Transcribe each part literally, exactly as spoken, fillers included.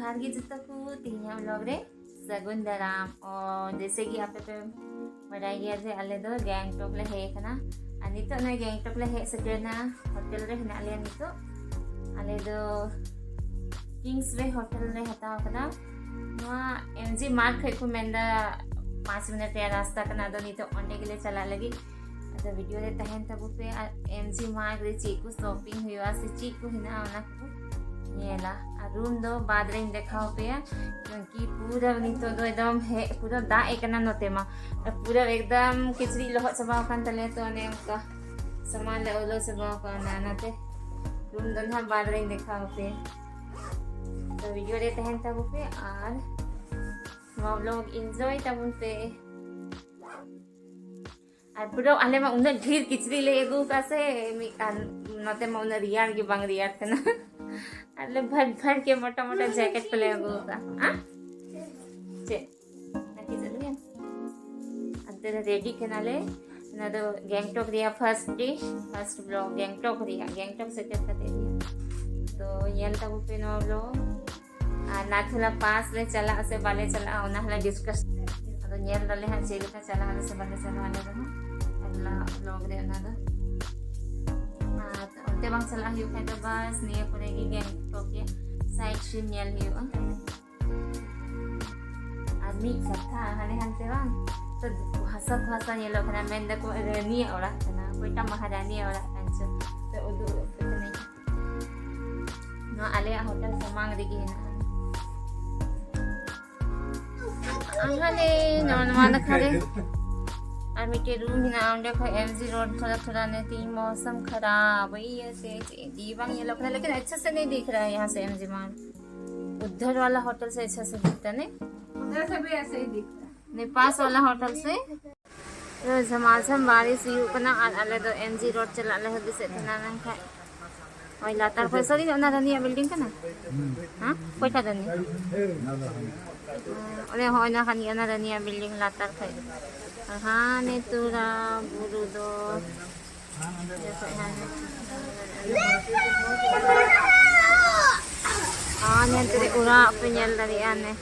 ᱡᱚᱦᱟᱨ ᱜᱮ ᱡᱚᱛᱚ ᱠᱚ, ᱛᱮᱦᱮᱧᱟᱜ vlog ᱨᱮ ᱥᱟᱹᱜᱩᱱ ᱫᱟᱨᱟᱢ᱾ ᱚ, ᱡᱮᱭᱥᱮ ᱠᱤ ᱟᱯᱮ ᱯᱮ ᱵᱟᱰᱟᱭ ᱜᱮᱭᱟ ᱡᱮ ᱟᱞᱮ ᱫᱚ ᱜᱮᱝᱴᱚᱠ ᱞᱮ ᱦᱮᱡ ᱟᱠᱟᱱᱟ᱾ ᱟᱨ ᱱᱤᱛᱚᱜ ᱱᱚᱜᱼᱚᱭ ᱜᱮᱝᱴᱚᱠ ᱞᱮ ᱦᱮᱡ ᱥᱮᱴᱮᱨᱱᱟ, ᱦᱳᱴᱮᱞ ᱨᱮ ᱦᱮᱱᱟᱜ ᱞᱮᱭᱟ ᱱᱤᱛᱚᱜ᱾ ᱟᱞᱮ ᱫᱚ ᱠᱤᱝᱥ ᱣᱮ ᱦᱳᱴᱮᱞ ᱞᱮ ᱦᱟᱛᱟᱣ ᱟᱠᱟᱫᱟ᱾ ᱱᱚᱣᱟ ᱮᱢ ᱡᱤ ᱢᱟᱨᱴ ᱠᱷᱚᱡ ᱠᱚ ᱢᱮᱱᱫᱟ ᱯᱟᱸᱪ ᱢᱤᱱᱤᱴ ᱨᱮᱭᱟᱜ ᱨᱟᱥᱛᱟ ᱠᱟᱱᱟ, ᱟᱫᱚ ᱱᱤᱛᱚᱜ ᱚᱸᱰᱮ ᱜᱮᱞᱮ ᱪᱟᱞᱟᱜ ᱞᱟᱹᱜᱤᱫ᱾ ᱟᱫᱚ ᱵᱷᱤᱰᱤᱭᱳ ᱨᱮ ᱛᱟᱦᱮᱱ ᱛᱟᱵᱚ ᱯᱮ᱾ ᱟᱨ ᱮᱢ ᱡᱤ ᱢᱟᱨᱴ ᱨᱮ ᱪᱮᱫ ᱠᱚ ᱥᱚᱯᱤᱝ ᱦᱩᱭᱩᱜᱼᱟ ᱥᱮ ᱪᱮᱫ ᱠᱚ ᱦᱮᱱᱟᱜᱼᱟ, ᱚᱱᱟ ᱠᱚ ᱧᱮᱞᱟ᱾ ᱟᱨ ᱨᱩᱢ ᱫᱚ ᱵᱟᱫᱽ ᱨᱮᱧ ᱫᱮᱠᱷᱟᱣ ᱟᱯᱮᱭᱟ, ᱠᱤᱭᱩᱝᱠᱤ ᱯᱩᱨᱟᱹ ᱱᱤᱛᱚᱜ ᱫᱚ ᱮᱠᱫᱚᱢ ᱦᱮᱡ ᱯᱩᱨᱟᱹ ᱫᱟᱜ ᱮ ᱠᱟᱱᱟ ᱱᱚᱛᱮ ᱢᱟ᱾ ᱟᱨ ᱯᱩᱨᱟᱹ ᱮᱠᱫᱚᱢ ᱠᱤᱪᱨᱤᱡ ᱞᱚᱦᱚᱫ ᱪᱟᱵᱟᱣ ᱟᱠᱟᱱ ᱛᱟᱞᱮᱭᱟ, ᱛᱚ ᱚᱱᱮ ᱚᱱᱠᱟ ᱥᱟᱢᱟᱱ ᱞᱮ ᱚᱞᱚ ᱪᱟᱵᱟᱣ ᱟᱠᱟᱱᱟ, ᱚᱱᱟᱛᱮ ᱨᱩᱢ ᱫᱚ ᱱᱟᱦᱟᱜ ᱵᱟᱫᱽ ᱨᱮᱧ ᱫᱮᱠᱷᱟᱣ ᱟᱯᱮᱭᱟ᱾ ᱛᱚ ᱵᱷᱤᱰᱤᱭᱳ ᱨᱮ ᱛᱟᱦᱮᱱ ᱛᱟᱵᱚ ᱯᱮ ᱟᱨ ᱱᱚᱣᱟ ᱵᱞᱚᱜ ᱤᱱᱡᱚᱭ ᱛᱟᱵᱚᱱ ᱯᱮ᱾ ᱟᱨ ᱯᱩᱨᱟᱹ ᱟᱞᱮ ᱢᱟ ᱩᱱᱟᱹᱜ ᱰᱷᱮᱨ ᱠᱤᱪᱨᱤᱡ ᱞᱮ ᱟᱹᱜᱩ ᱟᱠᱟᱫ ᱥᱮ, ᱢᱤᱫ ᱟᱨ ᱱᱚᱛᱮ ᱢᱟ ᱩᱱᱟᱹᱜ ᱨᱮᱭᱟᱲ ᱜᱮ ᱵᱟᱝ ᱨᱮᱭᱟᱲ ᱠᱟᱱᱟ᱾ ᱟᱨ ᱞᱮ ᱵᱷᱟᱴ ᱵᱷᱟᱴ ᱜᱮ ᱢᱚᱴᱟ ᱢᱚᱴᱟ ᱡᱮᱠᱮᱴ ᱠᱚᱞᱮ ᱟᱹᱜᱩ ᱟᱠᱟᱫᱼᱟ᱾ ᱦᱮᱸ? ᱪᱮᱫ? ᱱᱟᱹᱠᱤ ᱪᱮᱫ ᱞᱟᱹᱜᱤᱫ? ᱟᱱᱛᱮ ᱨᱮ ᱨᱮᱰᱤ ᱠᱟᱱᱟᱞᱮ᱾ ᱚᱱᱟ ᱫᱚ ᱜᱮᱝᱴᱚᱠ ᱨᱮᱭᱟᱜ ᱯᱷᱟᱨᱥᱴ ᱰᱮ, ᱯᱷᱟᱨᱥᱴ ᱵᱞᱚᱜ ᱜᱮᱝᱴᱚᱠ ᱨᱮᱭᱟᱜ, ᱜᱮᱝᱴᱚᱠ ᱥᱮᱴᱮᱨ ᱠᱟᱛᱮ ᱨᱮᱭᱟᱜ᱾ ᱛᱚ ᱧᱮᱞ ᱛᱟᱵᱚ ᱯᱮ ᱱᱚᱣᱟ ᱵᱞᱚᱜ᱾ ᱟᱨ ᱱᱟᱛᱷᱩᱞᱟ ᱯᱟᱥ ᱞᱮ ᱪᱟᱞᱟᱜᱼᱟ ᱥᱮ ᱵᱟᱞᱮ ᱪᱟᱞᱟᱜᱼᱟ, ᱚᱱᱟ ᱦᱚᱸᱞᱮ ᱰᱤᱥᱠᱟᱥ᱾ ᱟᱫᱚ ᱧᱮᱞ ᱫᱟᱞᱮ ᱦᱟᱸᱜ ᱪᱮᱫ ᱞᱮᱠᱟ ᱪᱟᱞᱟᱜ ᱟᱞᱮ ᱥᱮ ᱵᱟᱞᱮ ᱪᱟᱞᱟᱜᱼᱟ ᱟᱞᱮ ᱫᱚ ᱦᱟᱸᱜ᱾ ᱟᱜᱽᱞᱟ ᱵᱞᱚᱜ ᱨᱮ ᱚᱱᱟ ᱫᱚ᱾ ᱟᱨ ᱚᱱᱛᱮ ᱵᱟᱝ ᱪᱟᱞᱟᱜ ᱦᱩᱭᱩᱜ ᱠᱷᱟᱡ ᱫᱚ ᱵᱟᱥ ᱱᱤᱭᱟᱹ ᱠᱚᱨᱮ ᱜᱮ ᱜᱮᱝᱴᱚᱠ ᱨᱮᱭᱟᱜ ᱥᱟᱭᱤᱴ ᱥᱤᱱ ᱧᱮᱞ ᱦᱩᱭᱩᱜᱼᱟ᱾ ᱟᱨ ᱢᱤᱫ ᱠᱟᱛᱷᱟ, ᱦᱟᱱᱮ ᱦᱟᱱᱛᱮ ᱵᱟᱝ ᱛᱚ ᱦᱟᱥᱟ ᱠᱚ ᱦᱟᱥᱟ ᱧᱮᱞᱚᱜ ᱠᱟᱱᱟ, ᱢᱮᱱ ᱫᱟᱠᱚ ᱨᱟᱹᱱᱤᱭᱟᱜ ᱚᱲᱟᱜ ᱠᱟᱱᱟ, ᱚᱠᱚᱭᱴᱟᱜ ᱢᱟᱦᱟᱨᱟᱱᱤᱭᱟᱜ ᱚᱲᱟᱜ ᱠᱟᱱ ᱪᱚ᱾ ᱛᱚ ᱩᱫᱩᱜ ᱟᱯᱮ ᱠᱟᱹᱱᱟᱹᱧ᱾ ᱱᱚᱣᱟ ᱟᱞᱮᱭᱟᱜ ᱦᱳᱴᱮᱞ ᱥᱟᱢᱟᱝ ᱨᱮᱜᱮ ᱦᱮᱱᱟᱜᱼᱟ᱾ ᱟᱨ ᱦᱟᱱᱮ ᱱᱚᱣᱟ, ᱱᱚᱣᱟ ᱱᱟᱠᱷᱟ ᱨᱮ ᱟᱨ ᱢᱤᱫᱴᱮᱡ ᱨᱩᱢ ᱦᱮᱱᱟᱜᱼᱟ, ᱚᱸᱰᱮ ᱠᱷᱚᱡ ᱮᱢ ᱡᱤ ᱨᱳᱰ ᱛᱷᱚᱲᱟ ᱛᱷᱚᱲᱟ ᱱᱮ ᱛᱤᱧ ᱢᱳᱥᱚᱢ ᱠᱷᱟᱨᱟᱵ ᱤᱭᱟᱹ ᱛᱮ ᱪᱮᱫ ᱜᱮ ᱵᱟᱝ ᱧᱮᱞᱚᱜ ᱠᱟᱱᱟ, ᱞᱮᱠᱤᱱ ᱟᱪᱪᱷᱟ ᱥᱮ ᱱᱤ ᱫᱤᱠᱷ ᱨᱟᱦᱟ ᱦᱮ ᱭᱟᱦᱟᱸ ᱥᱮ ᱮᱢ ᱡᱤ ᱢᱟᱨᱴ᱾ उधर वाला होटल से अच्छा से दिखता नहीं, उधर से भी ऐसे ही दिखता है। नहीं, पास वाला होटल से। ᱡᱷᱟᱢᱟᱡᱷᱟᱢ ᱵᱟᱨᱤᱥ ᱦᱩᱭᱩᱜ ᱠᱟᱱᱟ ᱟᱨ ᱟᱞᱮ ᱫᱚ ᱮᱢ ᱡᱤ ᱨᱳᱰ ᱪᱟᱞᱟᱜ ᱞᱮ ᱦᱩᱫᱤᱥᱮᱫ ᱛᱟᱦᱮᱱᱟ, ᱢᱮᱱᱠᱷᱟᱱ ᱦᱳᱭ ᱞᱟᱛᱟᱨ ᱠᱷᱚᱡ ᱥᱟᱹᱨᱤ ᱚᱱᱟ ᱨᱟᱹᱱᱤᱭᱟᱜ ᱵᱤᱞᱰᱤᱝ ᱠᱟᱱᱟ? ᱦᱮᱸ? ᱚᱠᱚᱭᱴᱟᱜ ᱨᱟᱹᱱᱤ? ᱚᱱᱮ ᱦᱳᱭ ᱚᱱᱟ ᱠᱟᱱ ᱜᱮᱭᱟ, ᱚᱱᱟ ᱨᱟᱹᱱᱤᱭᱟᱜ ᱵᱤᱞᱰᱤᱝ ᱞᱟᱛᱟᱨ ᱠᱷᱚᱡ᱾ ᱟᱨ ᱦᱟᱱᱮ ᱛᱩᱨᱟ ᱵᱩᱨᱩ ᱫᱚ ᱡᱚᱠᱷᱚᱡ ᱦᱟᱱᱮ ᱟᱨ ᱧᱮᱞ ᱛᱮ ᱚᱲᱟᱜ ᱯᱮ ᱧᱮᱞ ᱫᱟᱲᱮᱭᱟᱜᱼᱟ᱾ ᱦᱟᱱᱮ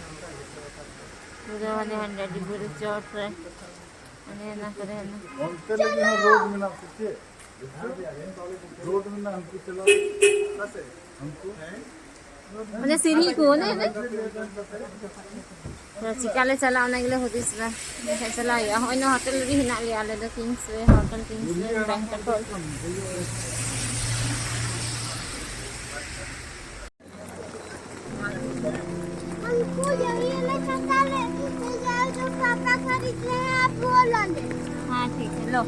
ᱯᱩᱨᱟᱹ ᱦᱟᱱᱮ ᱦᱟᱸᱰᱮ ᱟᱹᱰᱤ ᱵᱩᱨᱩ ᱪᱚᱴ ᱨᱮ, ᱦᱟᱱᱮ ᱚᱱᱟ ᱠᱚᱨᱮ ᱦᱟᱱᱮ᱾ ᱚᱱᱛᱮ ᱞᱟᱹᱜᱤᱫ ᱦᱚᱸ ᱨᱳᱰ ᱢᱮᱱᱟᱜ ᱥᱮ ᱪᱮᱫ? ᱨᱳᱰ ᱢᱮᱱᱟᱜ, ᱦᱟᱱᱠᱩ ᱪᱟᱞᱟᱣ, ᱦᱟᱱᱠᱩ᱾ ᱚᱱᱮ ᱥᱤᱲᱦᱤ ᱠᱚ, ᱚᱱᱮ, ᱚᱱᱮ᱾ ᱛᱚ ᱪᱤᱠᱟ ᱞᱮ ᱪᱟᱞᱟᱜᱼᱟ, ᱚᱱᱟ ᱜᱮᱞᱮ ᱦᱩᱫᱤᱥ ᱮᱫᱟ᱾ ᱮᱸᱰᱮᱠᱷᱟᱡ ᱪᱟᱞᱟᱜ ᱦᱩᱭᱩᱜᱼᱟ᱾ ᱦᱚᱸᱜᱼᱚᱭ ᱱᱚᱣᱟ ᱦᱳᱴᱮᱞ ᱨᱮᱜᱮ ᱦᱮᱱᱟᱜ ᱞᱮᱭᱟ ᱟᱞᱮ ᱫᱚ, ᱠᱤᱝᱥ ᱣᱮ ᱦᱳᱴᱮᱞ, ᱠᱤᱝᱥ ᱣᱮ ᱵᱮᱝᱠᱚᱠ ᱠᱷᱚᱱ᱾ हमको यही वाला छाता ले, ये जाओ जो पापा खरीद रहे हैं, आप वो ला ले। हाँ, ठीक है, लो।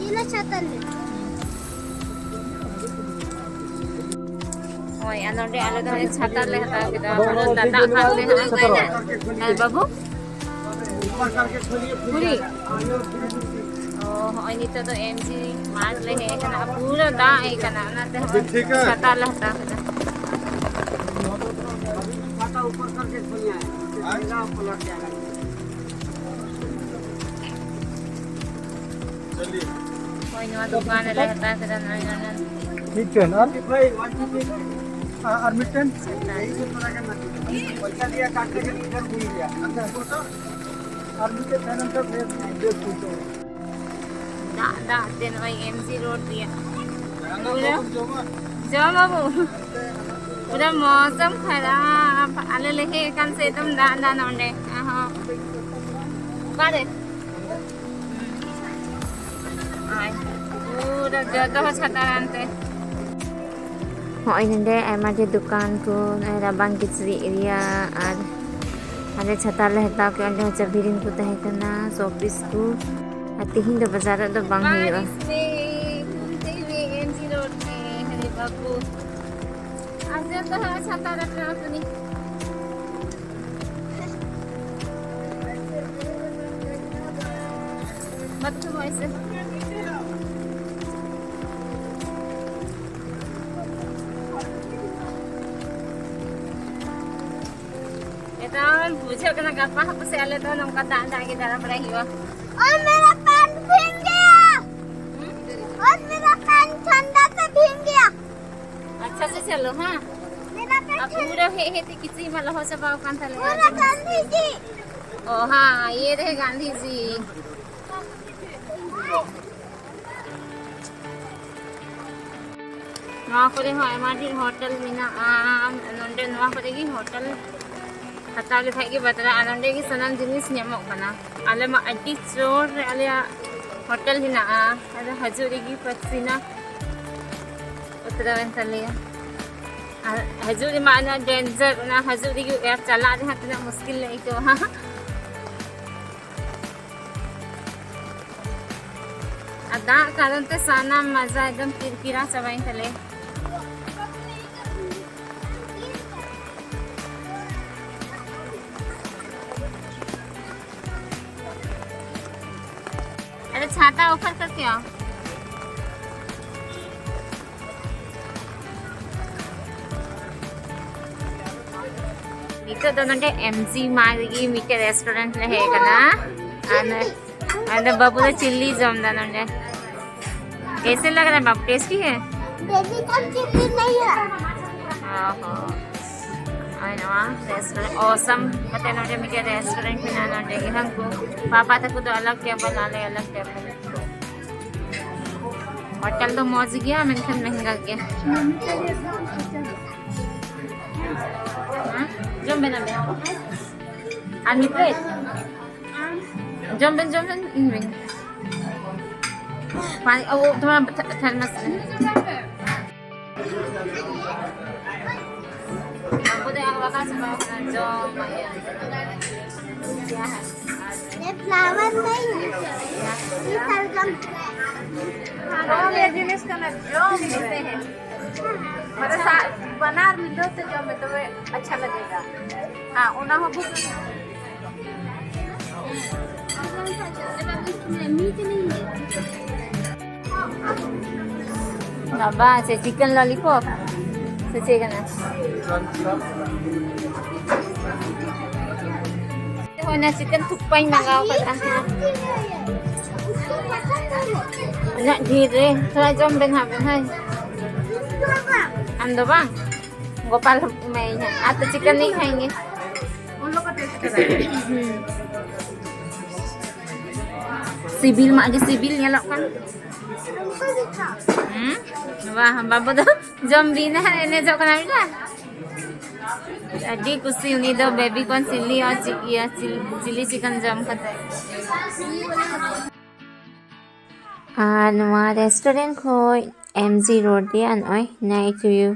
ये लो छाता ले। ᱦᱳᱭ, ᱟᱨ ᱱᱚᱰᱮ ᱟᱞᱮ ᱫᱚ ᱪᱷᱟᱛᱟ ᱞᱮ ᱦᱟᱛᱟᱣ ᱠᱮᱫᱟ᱾ ᱫᱟᱜ ᱠᱷᱟᱱ ᱞᱮ ᱦᱟᱸᱜ ᱚᱠᱟᱭᱮᱱᱟ? ᱟᱨ ᱵᱟᱹᱵᱩ? ᱯᱩᱨᱤ? ᱚ, ᱦᱚᱸᱜᱼᱚᱭ ᱱᱤᱛᱚᱜ ᱫᱚ ᱮᱢ ᱡᱤ ᱢᱟᱨᱴ ᱞᱮ ᱦᱮᱡ ᱟᱠᱟᱱᱟ᱾ ᱯᱩᱨᱟᱹ ᱫᱟᱜ ᱦᱮᱡ ᱟᱠᱟᱱᱟ, ᱚᱱᱟᱛᱮ ᱦᱚᱸᱜᱼᱚᱭ ᱴᱷᱤᱠ ᱜᱮᱭᱟ᱾ ᱪᱷᱟᱛᱟ ᱞᱮ ᱦᱟᱛᱟᱣ ᱠᱮᱫᱟ᱾ ᱦᱳᱭ, ᱱᱚᱣᱟ ᱫᱚᱠᱟᱱ ᱨᱮᱞᱮ ᱦᱟᱛᱟᱣ ᱠᱮᱫᱟ, ᱱᱚᱜᱼᱚᱭ ᱱᱚᱰᱮ᱾ ᱢᱤᱫᱴᱮᱱ ᱟᱨ, ᱟᱨ ᱢᱤᱫᱴᱮᱱ᱾ ᱟᱨ ᱢᱤᱫᱴᱮᱱ ᱛᱟᱦᱮᱸ ᱞᱮᱱ ᱠᱷᱟᱱ ᱵᱮᱥ, ᱵᱮᱥ ᱦᱩᱭ ᱠᱚᱜᱼᱟ᱾ ᱫᱟᱜ, ᱫᱟᱜ ᱛᱮ ᱱᱚᱜᱼᱚᱭ ᱮᱢ ᱡᱤ ᱨᱳᱰ ᱨᱮᱭᱟᱜ᱾ ᱯᱩᱨᱟᱹ ᱡᱚᱢ ᱵᱟᱹᱵᱩ᱾ ᱯᱩᱨᱟᱹ ᱢᱚᱣᱥᱚᱢ ᱠᱷᱟᱨᱟᱯ᱾ ᱟᱞᱮ ᱞᱮ ᱦᱮᱡ ᱟᱠᱟᱱ ᱥᱮ ᱮᱠᱫᱚᱢ ᱫᱟᱜ, ᱫᱟᱜ ᱱᱚᱰᱮ᱾ ᱟᱨᱦᱚᱸ ᱚᱠᱟᱨᱮ? ᱟᱭ, ᱯᱩᱨᱟᱹ ᱡᱚᱛᱚ ᱦᱚᱲ ᱪᱷᱟᱛᱟ ᱫᱟᱱ ᱛᱮ᱾ ᱦᱚᱸᱜᱼᱚᱭ ᱱᱚᱰᱮ ᱟᱭᱢᱟ ᱰᱷᱮᱨ ᱫᱚᱠᱟᱱ ᱠᱚ, ᱱᱚᱜᱼᱚᱭ ᱨᱟᱵᱟᱝ ᱠᱤᱪᱨᱤᱡ ᱨᱮᱭᱟᱜ, ᱟᱨ ᱦᱟᱸᱰᱮ ᱪᱷᱟᱛᱟ ᱞᱮ ᱦᱟᱛᱟᱣ ᱠᱮᱫ, ᱚᱸᱰᱮ ᱦᱚᱸ ᱪᱟᱹᱵᱷᱤ ᱨᱤᱱ ᱠᱚ ᱛᱟᱦᱮᱸ ᱠᱟᱱᱟ, ᱥᱚ ᱯᱤᱥ ᱠᱚ᱾ ᱟᱨ ᱛᱤᱦᱤᱧ ᱫᱚ ᱵᱟᱡᱟᱨ ᱨᱮ ᱫᱚ ᱵᱟᱝ ᱦᱩᱭᱩᱜᱼᱟ᱾ ᱵᱟᱨᱤᱥ ᱢᱮ ᱜᱷᱩᱢᱛᱮ ᱦᱩᱭᱮ ᱮᱢ ᱡᱤ ᱨᱳᱰ ᱢᱮ, ᱦᱟᱭ ᱨᱮ ᱵᱟᱵᱩ᱾ ᱟᱨ ᱡᱚᱛᱚ ᱦᱚᱲ ᱪᱷᱟᱛᱟ ᱨᱟᱠᱟᱵ ᱟᱠᱟᱱᱟ᱾ ᱵᱟᱫ ᱠᱚ ᱦᱚᱭ ᱥᱮ᱾ ᱮᱠᱫᱚᱢ ᱵᱩᱡᱷᱟᱹᱜ ᱠᱟᱱᱟ, ᱜᱟᱯᱟ ᱦᱚᱸ ᱯᱟᱥᱮᱡ ᱟᱞᱮ ᱫᱚ ᱱᱚᱝᱠᱟ ᱫᱟᱜ, ᱫᱟᱜ ᱜᱮ ᱫᱟᱬᱟ ᱵᱟᱲᱟᱭ ᱦᱩᱭᱩᱜᱼᱟ᱾ और मेरा पैंट भीग गया। हम्म? और मेरा पैंट ठंडा से भीग गया। अच्छा से चलो, हाँ? मेरा पैंट ᱟᱨ ᱯᱩᱨᱟᱹ ᱦᱮᱡ ᱦᱮᱡ ᱛᱮ ᱠᱤᱪᱨᱤᱡ ᱢᱟ ᱞᱚᱦᱚᱫ ᱪᱟᱵᱟᱣ ᱟᱠᱟᱱ ᱛᱟᱞᱮᱭᱟ᱾ ᱯᱩᱨᱟᱹ ᱜᱟᱱᱫᱷᱤ ᱡᱤ᱾ ᱚ, ᱦᱮᱸ, ᱤᱭᱟᱹ ᱨᱮ ᱜᱟᱱᱫᱷᱤ ᱡᱤ᱾ ᱱᱚᱣᱟ ᱠᱚᱨᱮ ᱦᱚᱸ ᱟᱭᱢᱟ ᱰᱷᱮᱨ ᱦᱳᱴᱮᱞ ᱢᱮᱱᱟᱜᱼᱟ᱾ ᱱᱚᱰᱮ ᱱᱚᱣᱟ ᱠᱚᱨᱮ ᱜᱮ ᱦᱳᱴᱮᱞ ᱦᱟᱛᱟᱣ ᱞᱮᱠᱷᱟᱡ ᱜᱮ ᱵᱟᱛᱨᱟᱜᱼᱟ᱾ ᱱᱚᱰᱮ ᱜᱮ ᱥᱟᱱᱟᱢ ᱡᱤᱱᱤᱥ ᱧᱟᱢᱚᱜ ᱠᱟᱱᱟ᱾ ᱟᱞᱮ ᱢᱟ ᱟᱹᱰᱤ ᱡᱳᱨ ᱨᱮ ᱟᱞᱮᱭᱟᱜ ᱦᱳᱴᱮᱞ ᱦᱮᱱᱟᱜᱼᱟ, ᱟᱫᱚ ᱦᱤᱡᱩᱜ ᱨᱮᱜᱮ ᱯᱟᱹᱥᱤᱱᱟ ᱩᱛᱨᱟᱹᱣᱮᱱ ᱛᱟᱞᱮᱭᱟ᱾ ᱟᱨ ᱦᱤᱡᱩᱜ ᱨᱮᱢᱟ ᱚᱱᱟ ᱰᱮᱧᱡᱟᱨ, ᱚᱱᱟ ᱦᱤᱡᱩᱜ ᱨᱮᱜᱮ ᱟᱨ ᱪᱟᱞᱟᱜ ᱨᱮᱦᱚᱸ ᱛᱤᱱᱟᱹᱜ ᱢᱩᱥᱠᱤᱞ ᱞᱮ ᱟᱹᱭᱠᱟᱹᱣᱟ᱾ ᱟᱨ ᱫᱟᱜ ᱠᱟᱨᱚᱱ ᱛᱮ ᱥᱟᱱᱟᱢ ᱢᱟᱡᱟ ᱮᱠᱫᱚᱢ ᱠᱤᱨᱠᱤᱨᱟ ᱪᱟᱵᱟᱭᱮᱱ ᱛᱟᱞᱮᱭᱟ᱾ अरे छाता ऊपर करके आओ। ᱱᱤᱛᱚᱜ ᱫᱚ ᱱᱚᱰᱮ ᱮᱢ ᱡᱤ ᱢᱟᱨᱴ ᱨᱮᱜᱮ ᱢᱤᱫᱴᱮᱡ ᱨᱮᱥᱴᱩᱨᱮᱱᱴ ᱞᱮ ᱦᱮᱡ ᱟᱠᱟᱱᱟ᱾ ᱟᱨ ᱱᱚ-, ᱟᱨ ᱱᱚᱰᱮ ᱵᱟᱹᱵᱩ ᱫᱚ ᱪᱤᱞᱤ ᱡᱚᱢ ᱮᱫᱟ ᱱᱚᱰᱮ᱾ कैसे लग रहा है बाबू, टेस्टी है? बेबी, कम चिल्ली नहीं है। ᱚ ᱦᱚᱸ᱾ ᱟᱨ ᱱᱚᱣᱟ ᱨᱮᱥᱴᱩᱨᱮᱱᱴ, ᱚᱥᱟᱢ ᱠᱟᱛᱮ ᱱᱚᱰᱮ ᱢᱤᱫᱴᱮᱡ ᱨᱮᱥᱴᱩᱨᱮᱱᱴ ᱢᱮᱱᱟᱜᱼᱟ, ᱱᱚᱰᱮ ᱜᱮ ᱦᱟᱹᱱᱠᱩ ᱯᱟᱯᱟ ᱛᱟᱠᱚ ᱫᱚ ᱟᱞᱟᱜᱽ ᱴᱮᱵᱚᱞ, ᱟᱞᱮ ᱟᱞᱟᱜᱽ ᱴᱮᱵᱚᱞ᱾ ᱦᱳᱴᱮᱞ ᱫᱚ ᱢᱚᱡᱽ ᱜᱮᱭᱟ, ᱢᱮᱱᱠᱷᱟᱱ ᱢᱮᱦᱝᱜᱟ ᱜᱮᱭᱟ᱾ ᱦᱮᱸ? ᱡᱚᱢ ᱵᱮᱱ ᱟᱵᱮᱱ? ᱟᱨ ᱢᱤᱫ ᱯᱞᱮᱴ? ᱡᱚᱢ ᱵᱮᱱ, ᱡᱚᱢ ᱵᱮᱱ, ᱤᱧ ᱵᱮᱱ᱾ ᱯᱟᱱᱤ, ᱳ, ᱳ, ᱛᱷᱚᱲᱟ ᱛᱷᱟ-, ᱛᱷᱟᱨᱢᱟᱥ ᱨᱮ᱾ ᱟᱵᱚ ᱫᱚ ᱟᱨ ᱵᱟᱵᱟ ᱪᱟᱵᱟ ᱟᱠᱟᱱᱟ, ᱡᱚᱢ᱾ क्या है? ये फ्लावर नहीं है, ये शलगम है। ᱡᱚᱢ ᱨᱮᱭᱟᱜ ᱡᱤᱱᱤᱥ ᱠᱟᱱᱟ, ᱡᱚᱢ ᱨᱮ᱾ ᱢᱟᱱᱮ ᱥᱟ-, ᱵᱟᱱᱟᱨ ᱢᱤᱞᱟᱹᱣ ᱛᱮ ᱡᱚᱢ ᱢᱮ, ᱛᱚᱵᱮ ᱟᱪᱪᱷᱟ ᱞᱟᱜᱮᱜᱟ᱾ ᱦᱮᱸ, ᱚᱱᱟ ᱦᱚᱸ ᱵᱷᱩᱠ᱾ ᱵᱟᱵᱟ, ᱥᱮ ᱪᱤᱠᱮᱱ ᱞᱚᱞᱤᱯᱚᱯ? ᱥᱮ ᱪᱮᱫ ᱠᱟᱱᱟ? ᱦᱳᱭ, ᱚᱱᱟ ᱪᱤᱠᱮᱱ ᱛᱷᱩᱠᱯᱟᱧ ᱢᱟᱸᱜᱟᱣ ᱠᱟᱫᱟ᱾ ᱩᱱᱟᱹᱜ ᱰᱷᱮᱨ ᱨᱮ, ᱛᱷᱚᱲᱟ ᱡᱚᱢ ᱵᱮᱱ ᱦᱟᱸᱜ ᱵᱮᱱ, ᱦᱳᱭ᱾ ᱟᱢ ᱫᱚ ᱵᱟᱝ? ᱜᱳᱯᱟᱞ ᱮᱢᱟᱭᱟᱹᱧ ᱦᱟᱸᱜ᱾ ᱟᱨ ᱛᱚ ᱪᱤᱠᱮᱱ ᱞᱤᱧ ᱠᱷᱟᱭᱮᱸᱜᱮ᱾ ᱦᱩᱸ᱾ ᱥᱤᱵᱤᱞ ᱢᱟ ᱟᱹᱰᱤ ᱥᱤᱵᱤᱞ ᱧᱮᱞᱚᱜ ᱠᱟᱱ᱾ ᱦᱩᱸ? ᱵᱟᱦ, ᱵᱟᱹᱵᱩ ᱫᱚ ᱡᱚᱢ ᱵᱤ ᱱᱟ ᱮᱱᱮᱡᱚᱜ ᱠᱟᱱᱟ ᱵᱤᱱᱟ᱾ ᱟᱹᱰᱤ ᱠᱩᱥᱤ ᱩᱱᱤ ᱫᱚ ᱵᱮᱵᱤ ᱠᱚᱨᱱ ᱪᱤᱞᱤ ᱟᱨ ᱪᱤ-, ᱤᱭᱟᱹ, ᱪᱤᱞ-, ᱪᱤᱞᱤ ᱪᱤᱠᱮᱱ ᱡᱚᱢ ᱠᱟᱛᱮ᱾ ᱟᱨ ᱱᱚᱣᱟ ᱨᱮᱥᱴᱩᱨᱮᱱᱴ ᱠᱷᱚᱡ ᱮᱢ ᱡᱤ ᱨᱳᱰ ᱨᱮᱭᱟᱜ ᱱᱚᱜᱼᱚᱭ ᱱᱟᱭᱤᱴ ᱵᱷᱤᱭᱩ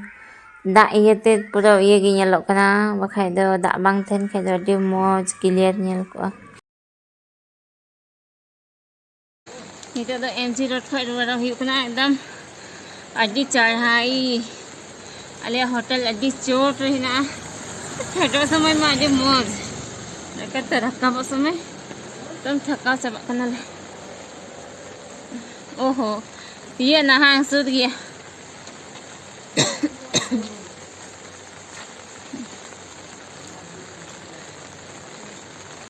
ᱫᱟᱜ ᱤᱭᱟᱹᱛᱮ ᱯᱩᱨᱟᱹ ᱤᱭᱟᱹ ᱜᱮ ᱧᱮᱞᱚᱜ ᱠᱟᱱᱟ, ᱵᱟᱠᱷᱟᱡ ᱫᱚ ᱫᱟᱜ ᱵᱟᱝ ᱛᱟᱦᱮᱱ ᱠᱷᱟᱡ ᱫᱚ ᱟᱹᱰᱤ ᱢᱚᱡᱽ ᱠᱞᱤᱭᱟᱨ ᱧᱮᱞ ᱠᱚᱜᱼᱟ᱾ ᱱᱤᱛᱚᱜ ᱫᱚ ᱮᱢ ᱡᱤ ᱨᱳᱰ ᱠᱷᱚᱡ ᱨᱩᱣᱟᱹᱲᱚᱜ ᱦᱩᱭᱩᱜ ᱠᱟᱱᱟ᱾ ᱮᱠᱫᱚᱢ ᱟᱹᱰᱤ ᱪᱟᱲᱦᱟᱭ, ᱟᱞᱮᱭᱟᱜ ᱦᱳᱴᱮᱞ ᱟᱹᱰᱤ ᱪᱚᱴ ᱨᱮ ᱦᱮᱱᱟᱜᱼᱟ᱾ ᱯᱷᱮᱰᱚᱜ ᱥᱚᱢᱚᱭ ᱢᱟ ᱟᱹᱰᱤ ᱢᱚᱡᱽ, ᱮᱠᱟᱛᱮ ᱨᱟᱠᱟᱵᱚᱜ ᱥᱚᱢᱚᱭ ᱮᱠᱫᱚᱢ ᱛᱷᱟᱠᱟᱣ ᱪᱟᱵᱟᱜ ᱠᱟᱱᱟᱞᱮ᱾ ᱳᱦᱳ, ᱤᱭᱟᱹ ᱱᱟᱦᱟᱜ ᱥᱩᱨ ᱜᱮᱭᱟ᱾